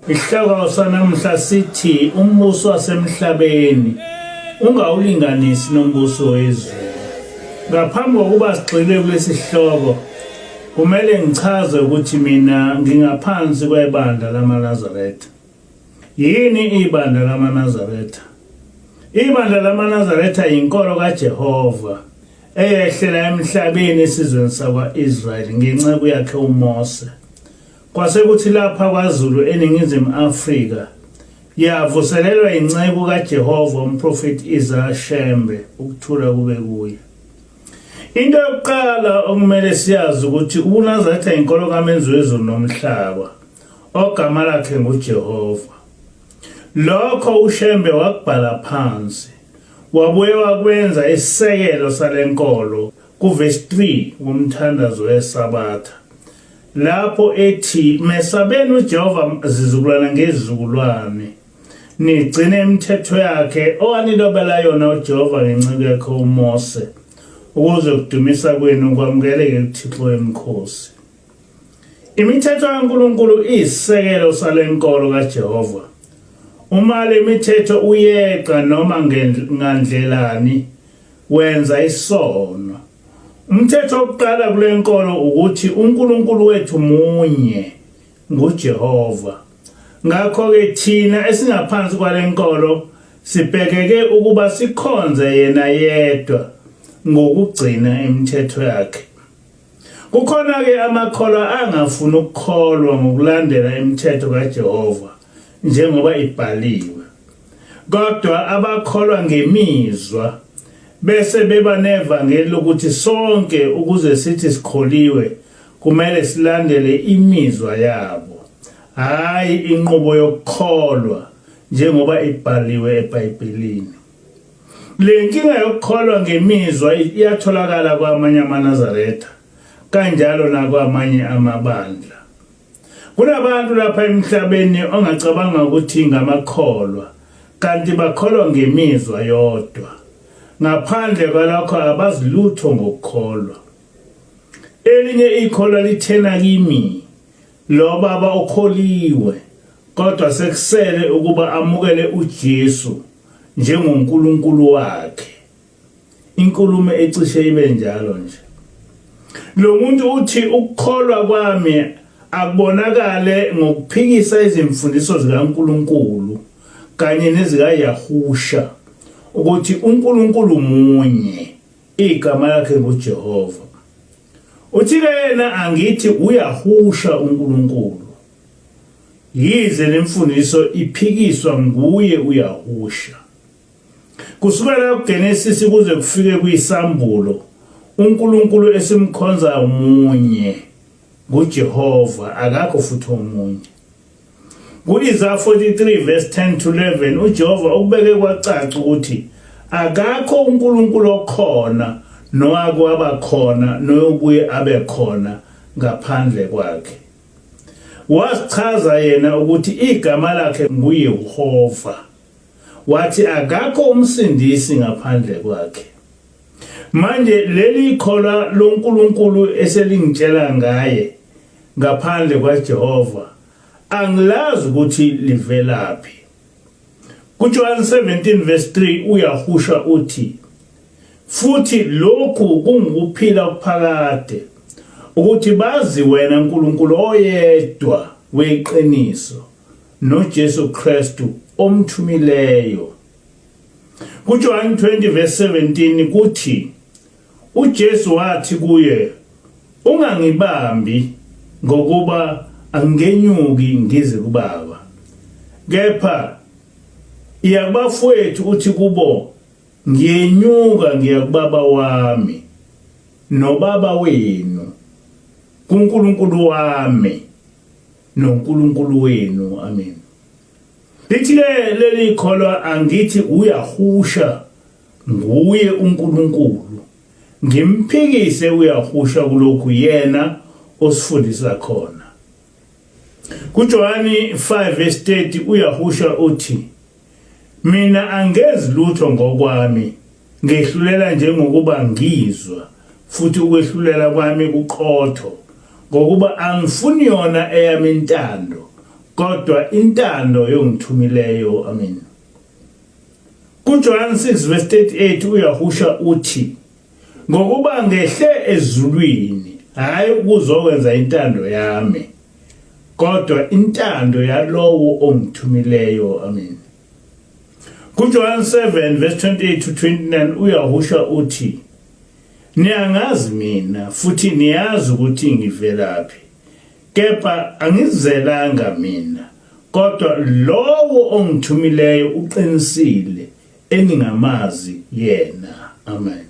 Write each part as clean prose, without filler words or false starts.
Isihloko sanamuhla sithi umbuso wasemhlabeni ungawulinganisi nombuso wezulu. Ngaphambi kokuba sigxile kulesi sihloko, kumele ngichaze ukuthi mina ngingaphansi kwebandla lamaNazaretha. Yini ibandla lamaNazaretha? Ibandla lamaNazaretha yinkolo kaJehova eyehlela emhlabeni esizweni sakwa-Israyeli ngenceku yakhe uMose. Kwase kuthi lapha kwaZulu eNingizimu Afrika yavuselelwa inceku kaJehova umprofeti Isaiah Shembe, ukuthula kube kuye. Into yokuqala okumele siyazi ukuthi ubuNazaretha inkolo kaMenzi wezulu nomhlaba ogama lakhe nguJehova. Lokho uShembe wakubhala phansi wabuye wakwenza isisekelo salenkolo kuvesi 3 womthandazo weSabatha. Lapho ethi, Mesabeni uJehova zizukulwane ngezizukulwane, nigcine imithetho yakhe owanilobela yona uJehova ngenceku yakhe uMose, ukuze ukudumisa kwenu kwamukeleke kuThixo wemikhosi. Imithetho kaNkulunkulu iyisisekelo salenkolo kaJehova. Uma le mithetho uyeqa noma ngandlelani, wenza isono. Umthetho wokuqala kule nkolo ukuthi uNkulunkulu wethu munye, nguJehova. Ngakho-ke thina esingaphansi kwale nkolo sibhekeke ukuba sikhonze yena yedwa ngokugcina imithetho yakhe. Kukhona-ke amakholwa angafuni ukukholwa ngokulandela imithetho kaJehova njengoba ibhaliwe. Kodwa abakholwa ngemizwa bese beba nevangeli lokuthi sonke ukuze sithi sikholiwe kumele silandele imizwa yabo, hhayi inqubo yokukholwa njengoba ibhaliwe eBhayibhelini. Le nkinga yokukholwa ngemizwa iyatholakala kwamanye amaNazaretha kanjalo nakwamanye amabandla. Kunabantu lapha emhlabeni ongacabanga ukuthi ngamakholwa kanti bakholwa ngemizwa yodwa. Ngaphandle kwalokho abazi lutho ngokukholwa. Elinye ikholwa lithena kimi, lo baba ukholiwe kodwa sekusele ukuba amukele uJesu njengoNkulunkulu wakhe. Inkulumo ecishe ibe njalo nje. Lo muntu uthi ukukholwa kwami akubonakale ngokuphikisa izimfundiso zikaNkulunkulu kanye nezikaYahusha ukuthi uNkulunkulu munye, igama lakhe nguJehova. Uthi-ke yena angithi uyahusha uNkulunkulu. Yize lemfundiso iphikiswa nguye uYahusha. Kusukela kuGenesis kuze kufike kwiSambulo, uNkulunkulu esimkhonza munye nguJehova, akakho futhi omunye. Ku-Isaya 43 verse 10 to 11 uJehova ukubeke kwacaca ukuthi akakho uNkulunkulu okhona nowake waba khona noyobuye abe khona ngaphandle kwakhe. Wasichaza yena ukuthi igama lakhe nguYehova. Wathi akakho umsindisi ngaphandle kwakhe. Manje leli ikholwa loNkulunkulu eselingitshela ngaye ngaphandle kwaJehova angilazi ukuthi livelaphi. KuJohn 17 verse 3 uyahusha uthi futhi lokhu kungukuphila okuphakade ukuthi bazi wena uNkulunkulu oyedwa weqiniso noJesu Kristu omthumileyo. KuJohn 20 verse 17 kuthi uJesu wathi kuye ungangibambi ngokuba angenyuki ngize kubaba kepha iya kubafowethu uthi kubo ngiyenyuka ngiya kubaba wami nobaba wenu kuNkulunkulu wami noNkulunkulu wenu. Amen. Lithi-ke leli kholwa angithi uyahusha nguye uNkulunkulu. Ngimphikise uyahusha kulokhu yena osifundisa khona. KuJohani 5 verse 30 uyahusha uthi Mina angenzi lutho ngokwami, ngehlulela njengokuba ngizwa, futhi ukwehlulela kwami kuqotho, ngokuba angifuni yona eyami intando, kodwa intando yongithumileyo. Amen. KuJohn 6 verse 38 uYahusha uthi, Ngokuba ngehle ezulwini, hhayi ukuzokwenza intando yami, kodwa intando yalowo ongithumileyo. Amen. KuJohn 7 verse 28 to 29 uYahusha uthi, Niyangazi mina futhi niyazi ukuthi ngivelaphi, kepha angizelanga mina, kodwa lowo ongithumileyo uqinisile, eningamazi yena. Amen.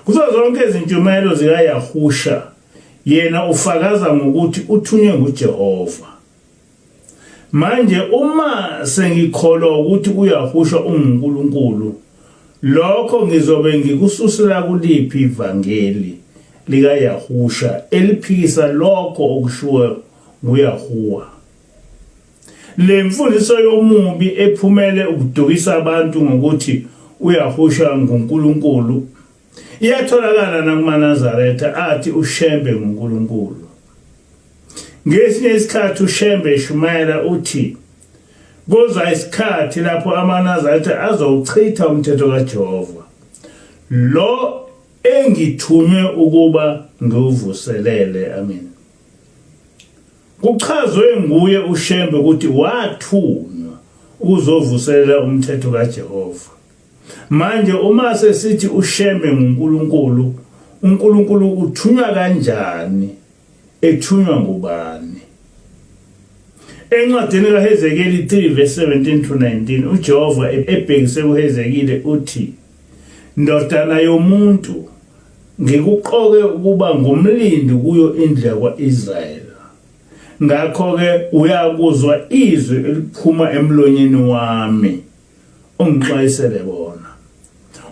Kuzo zonke izintshumayelo zikaYahusha, yena ufakaza ngokuthi uthunywe nguJehova. Manje uma sengikholwa ukuthi uYahusha unguNkulunkulu, lokho ngizobe ngikususela kuliphi ivangeli likaYahusha eliphikisa lokho okushiwo nguYahuwa? Le mfundiso yomubi ephumele ukudukisa abantu ngokuthi uYahusha nguNkulunkulu iyatholakala nakumaNazaretha athi uShembe nguNkulunkulu. Ngesinye isikhathi uShembe eshumayela uthi kuza isikhathi lapho amaNazaretha azowuchitha umthetho kaJehova lo engithunywe ukuba ngiwuvuselele. Amen. Kuchazwe nguye uShembe ukuthi wathunywa ukuzovuselela umthetho kaJehova. Manje uma sesithi uShembe nguNkulunkulu, uNkulunkulu uthunywa kanjani? Ethunywa ngubani? Encwadini kaHezekeli 3 verse 17 to 19 uJehova ebhekise kuHezekile uthi, Ndodana yomuntu, ngikuqoke ukuba ngumlindi kuyo indlu yakwa-Israyeli. Ngakho-ke uyakuzwa izwi eliphuma emlonyeni wami, ungixwayisele bona.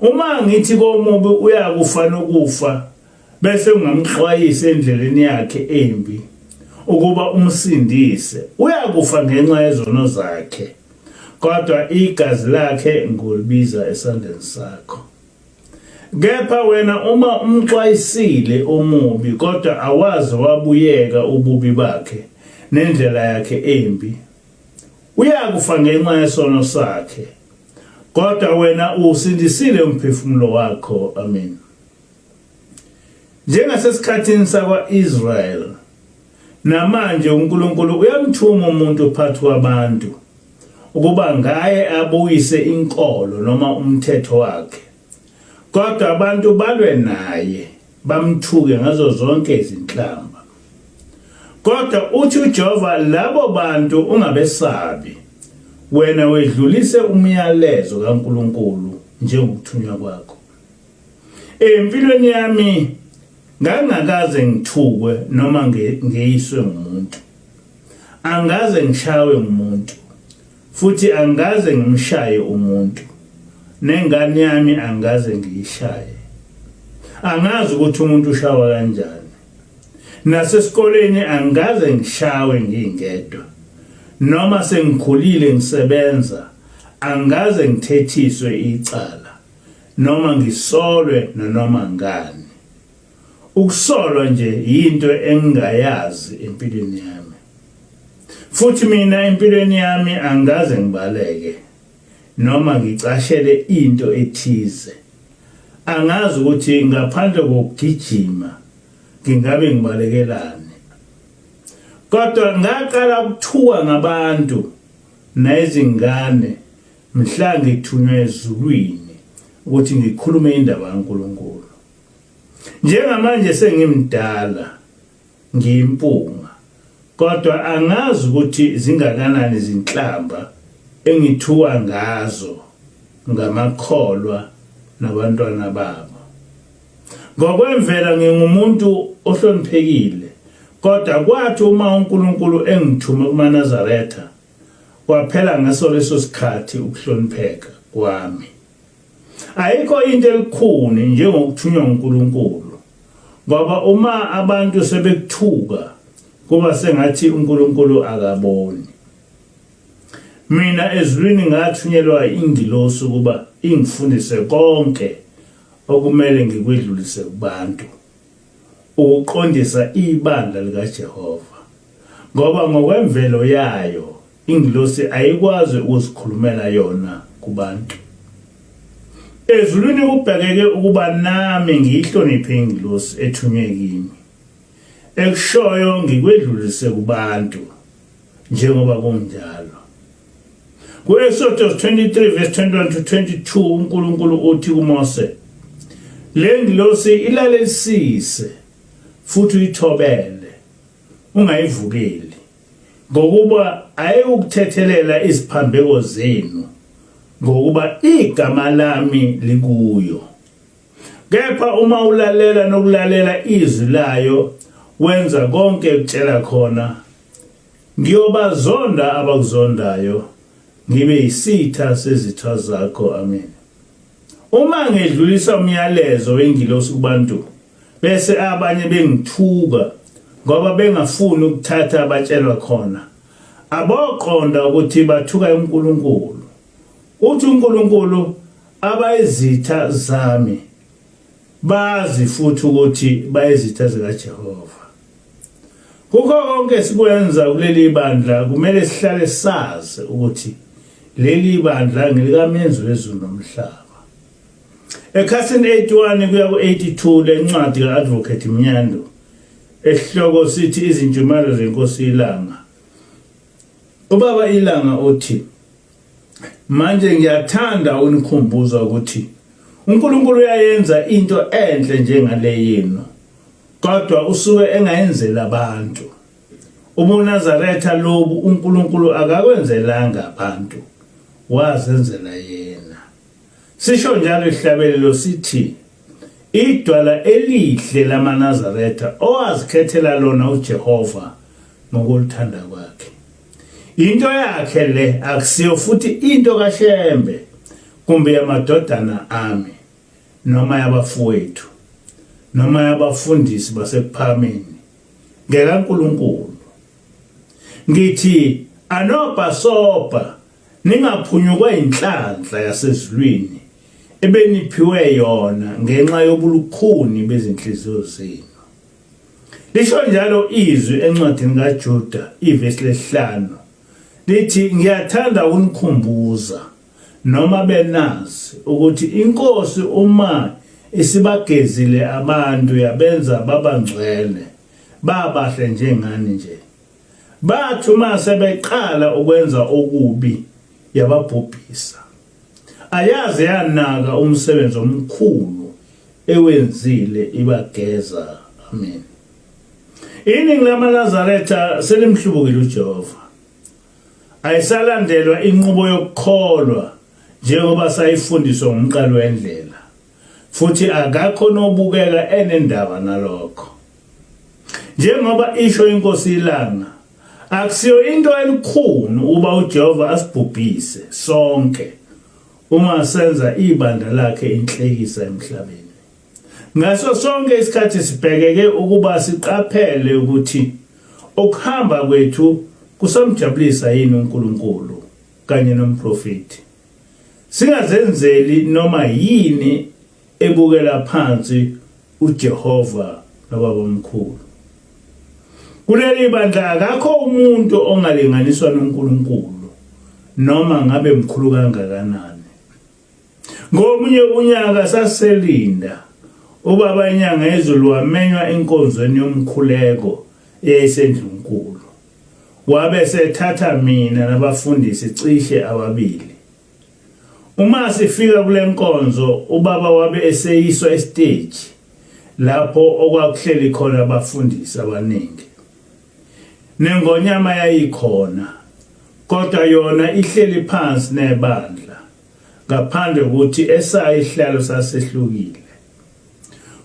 Uma ngithi komubi uyakufa nokufa, bese ungamxwayisi endleleni yakhe embi ukuba umsindise, uyakufa ngenxa yezono zakhe, kodwa igazi lakhe ngolibiza esandleni sakho. Kepha wena uma umxwayisile omubi kodwa awaze wabuyeka ububi bakhe nendlela yakhe embi, uyakufa ngenxa yesono sakhe, kodwa wena uwusindisile umphefumulo wakho. Amen. Njengasesikhathini sakwa-Israyeli, namanje uNkulunkulu uyamthuma umuntu phakathi kwabantu ukuba ngaye abuyise inkolo noma umthetho wakhe. Kodwa abantu balwe naye, bamthuke ngazo zonke izinhlamba. Kodwa uthi uJehova, labo bantu ungabesabi, wena wedlulise umyalezo kaNkulunkulu njengokuthunywa kwakho. Empilweni yami ngangingakaze ngithukwe noma ngeyiswe ngumuntu. Angikaze ngishawe ngumuntu futhi angikaze ngimshaye umuntu. Nengane yami angikaze ngiyishaye. Angazi ukuthi umuntu ushawa kanjani. Nasesikoleni angikaze ngishawe ngingedwa. Noma sengikhulile ngisebenza angikaze ngithethiswe icala. noma ngisolwe nanoma ngani. Ukusolwa nje yinto engingayazi empilweni yami. Futhi mina empilweni yami angikaze ngibaleke noma ngicashele into ethize. Angazi ukuthi ngaphandle kokugijima ngingabe ngibalekelani. Kodwa ngaqala ukuthuka ngabantu nezingane Mhla ngithunywa ezulwini ukuthi ngikhulume indaba kaNkulunkulu. Njengamanje sengimdala, ngiyimpunga, kodwa angazi ukuthi zingakanani izinhlamba engithuka ngazo ngamakholwa nabantwana babo. Ngokwemvela ngingumuntu ohloniphekile, kodwa kwathi uma uNkulunkulu engithume kumaNazaretha, Kwaphela ngaso leso sikhathi ukuhlonipheka kwami. Ayikho into elikhuni njengokuthunywa uNkulunkulu, ngoba uma abantu sebekuthuka kuba sengathi uNkulunkulu akaboni. Mina ezulwini ngathunyelwa ingilosi ukuba ingifundise konke okumele ngikwedlulise kubantu, ukuqondisa ibandla likaJehova. Ngoba ngokwemvelo yayo ingilosi ayikwazi ukuzikhulumela yona kubantu. Ezulwini kubhekeke ukuba nami ngiyihloniphe ingilosi ethunywe kimi. Ekushoyo ngikwedlulise kubantu njengoba kunjalo. Ku-Exodus 23 verse 21 to 22 uNkulunkulu uthi kuMose, le ngilosi ilalelisise futhi uyithobele, ungayivukeli, ngokuba ayikuthethelela iziphambeko zenu, ngokuba igama lami likuyo. Kepha uma ulalela nokulalela izwi layo, wenza konke ekutshela khona, ngiyobazonda abakuzondayo, ngibe yisitha sezitha zakho. Amen. Uma ngedlulisa umyalezo wengilosi kubantu, bese abanye bengithuka ngoba bengafuni ukuthatha abatshelwa khona, aboqonda ukuthi bathuka uNkulunkulu. Uthi uNkulunkulu abayizitha zami bazi futhi ukuthi bayizitha zikaJehova. Kukho konke esikwenza kuleli bandla kumele sihlale sazi ukuthi leli bandla ngelikamenzi wezulu nomhlaba. Ekhasini 81 kuya ku-82 lencwadi ka-Advocate Mnyandu esihloko sithi izintshumayelo zenkosi iLanga. Ubaba iLanga uthi manje ngiyathanda unikhumbuza ukuthi uNkulunkulu uyayenza into enhle njengale yenu kodwa usuke engayenzeli abantu. UbuNazaretha lobu uNkulunkulu akakwenzelanga abantu, wazenzela yena. Sisho njalo isihlabelelo sithi idwala elihle lamaNazaretha owazikhethela lona uJehova ngokulithanda kwakhe. Into yakhe le akusiyo futhi into kaShembe kumbe yamadodana ami noma yabafowethu noma yabafundisi basekuphakameni ngekaNkulunkulu. Ngithi anobhasobha ningaphunyukwa inhlanhla yasezulwini ebeniphiwe yona ngenxa yobulukhuni bezinhliziyo zenu. Lisho njalo izwi encwadini kaJuda ivesi lesihlanu lithi ngiyathanda ukunikhumbuza noma benazi ukuthi inkosi uma isibagezile abantu yabenza babangcwele babahle njengani nje bathi uma sebeqala ukwenza okubi yababhubhisa ayaze yanaka umsebenzi omkhulu ewenzile ibageza. Amen. Iningi lamaNazaretha selimhlubukile uJehova. Ayisalandelwa inqubo yokukholwa njengoba sayifundiswa ngumqali wendlela futhi akakho nobukeka enendaba nalokho. Njengoba isho inkosi iLanga, akusiyo into elikhulu ukuba uJehova asibhubhise sonke uma senza ibandla lakhe inhlekisa emhlabeni. Ngaso sonke isikhathi sibhekeke ukuba siqaphele ukuthi ukuhamba kwethu kusamjabulisa yini uNkulunkulu kanye nomprofethi. Singazenzeli noma yini ebukela phansi uJehova noBabamkhulu. Kuleli bandla akakho umuntu ongalinganiswa noNkulunkulu noma ngabe mkhulu kangakanani. Ngomunye unyaka saselinda ubaba inyanga yezulu wamenywa enkonzweni yomkhuleko eyayisendlunkulu. Wabe sethatha mina nabafundisi cishe ababili. Uma sifika kule nkonzo ubaba wabe eseyiswa esiteji lapho okwakuhleli khona abafundisi abaningi. Nengonyama yayikhona kodwa yona ihleli phansi nebandla ngaphandle kokuthi esayo isihlalo sasehlukile.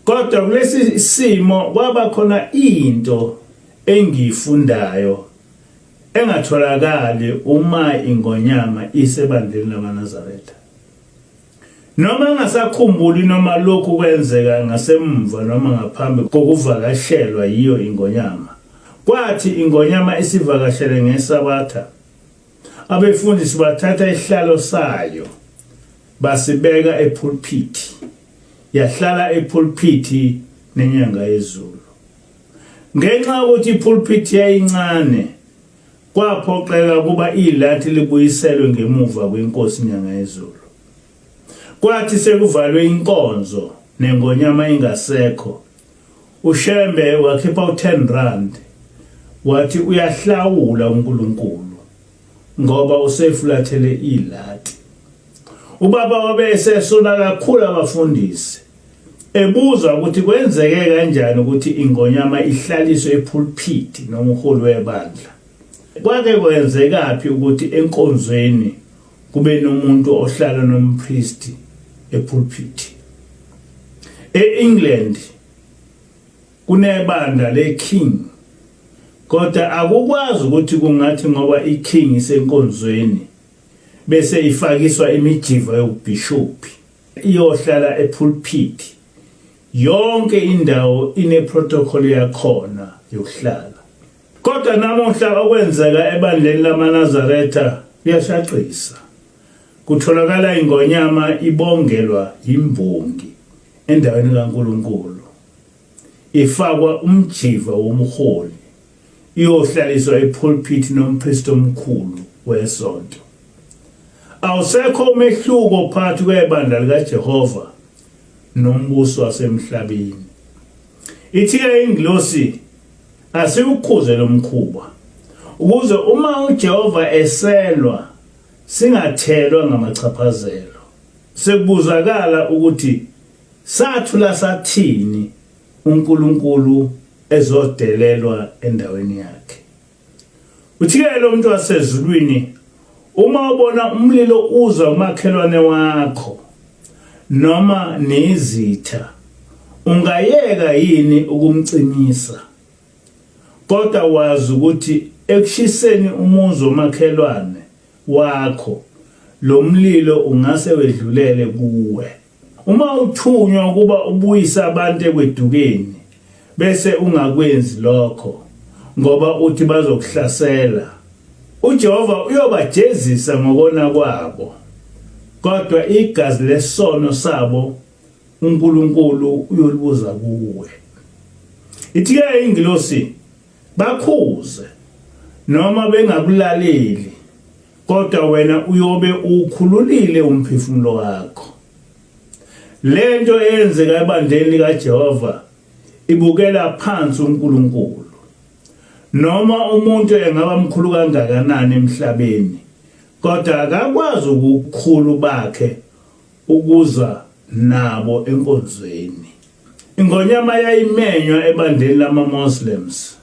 Kodwa kulesi simo kwaba khona into engiyifundayo engatholakali uma ingonyama isebandleni lamaNazaretha. Noma ngasakhumbuli noma lokhu kwenzeka ngasemva noma ngaphambi kokuvakashelwa yiyo ingonyama. Kwathi ingonyama isivakashele ngeSabatha, abefundisi bathatha isihlalo sayo basibeka epulpiti. Yahlala epulpiti nenyanga yezulu. Ngenxa yokuthi ipulpiti yayincane, Kwaphoqeka ukuba ilathi libuyiselwe ngemuva kwenkosi Nyangayezulu. Kwathi sekuvalwe inkonzo nengonyama ingasekho, uShembe wakhipha u-10 rand wathi uyahlawula uNkulunkulu ngoba usefulathele ilati. Ubaba wabe esesola kakhulu abafundisi ebuza ukuthi kwenzeke kanjani ukuthi ingonyama ihlaliswe epulpit nomholi webandla. Kwake kwenzekaphi ukuthi enkonzweni kube nomuntu ohlala nompristi epulpit? E-England kunebandla le-king kodwa akukwazi ukuthi kungathi ngoba i-king isenkonzweni bese ifakiswa imijiva yobubhishophi iyohlala epulpit. Yonke indawo ine-protocol yakhona yokuhlala. Kodwa namuhla okwenzeka ebandleni lamaNazaretha kuyashaqisa. Kutholakala ingonyama ibongelwa yimbongi endaweni kaNkulunkulu. Ifakwa umjiva womholi iyohlaliswa epulpit nompristi omkhulu wesonto. Awusekho umehluko phakathi kwebandla likaJehova nombuso wasemhlabeni. Ithi-ke ingilosi asiwukhuze lo mkhuba ukuze uma uJehova eselwa singathelwa ngamachaphazelo. Sekubuzakala ukuthi sathula sathini uNkulunkulu ezodelelwa endaweni yakhe. Uthi-ke lo muntu wasezulwini uma ubona umlilo uza umakhelwane wakho noma nizitha ungayeka yini ukumcimisa kodwa wazi ukuthi ekushiseni umuzi womakhelwane wakho lo mlilo ungase wedlulele kuwe. Uma uthunywa ukuba ubuyise abantu ekwedukeni bese ungakwenzi lokho ngoba uthi bazokuhlasela, uJehova uyobajezisa ngokona kwabo, kodwa igazi lesono sabo uNkulunkulu uyolibuza kuwe. Ithi-ke ingilosi, bakhuze noma bengakulaleli kodwa wena uyobe ukhululile umphefumulo wakho. Lento eyenzeka ebandleni likaJehova ibukela phansi uNkulunkulu. Noma umuntu engaba mkhulu kangakanani emhlabeni, kodwa akakwazi ukukhulu bakhe ukuza nabo enkonzweni. Ingonyama yayimenywa ebandleni lama-Muslims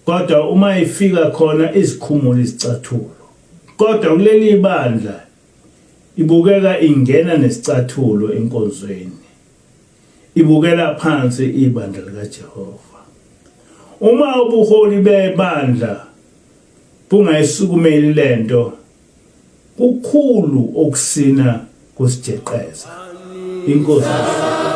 kodwa uma ifika khona izikhumula izicathulo. Kodwa kuleli bandla ibukeka ingena nesicathulo enkonzweni. Ibukela phansi ibandla likaJehova. Uma ubuholi bebandla bungayisukumeli lento kukhulu okusina kusijeqeza. Inkosi.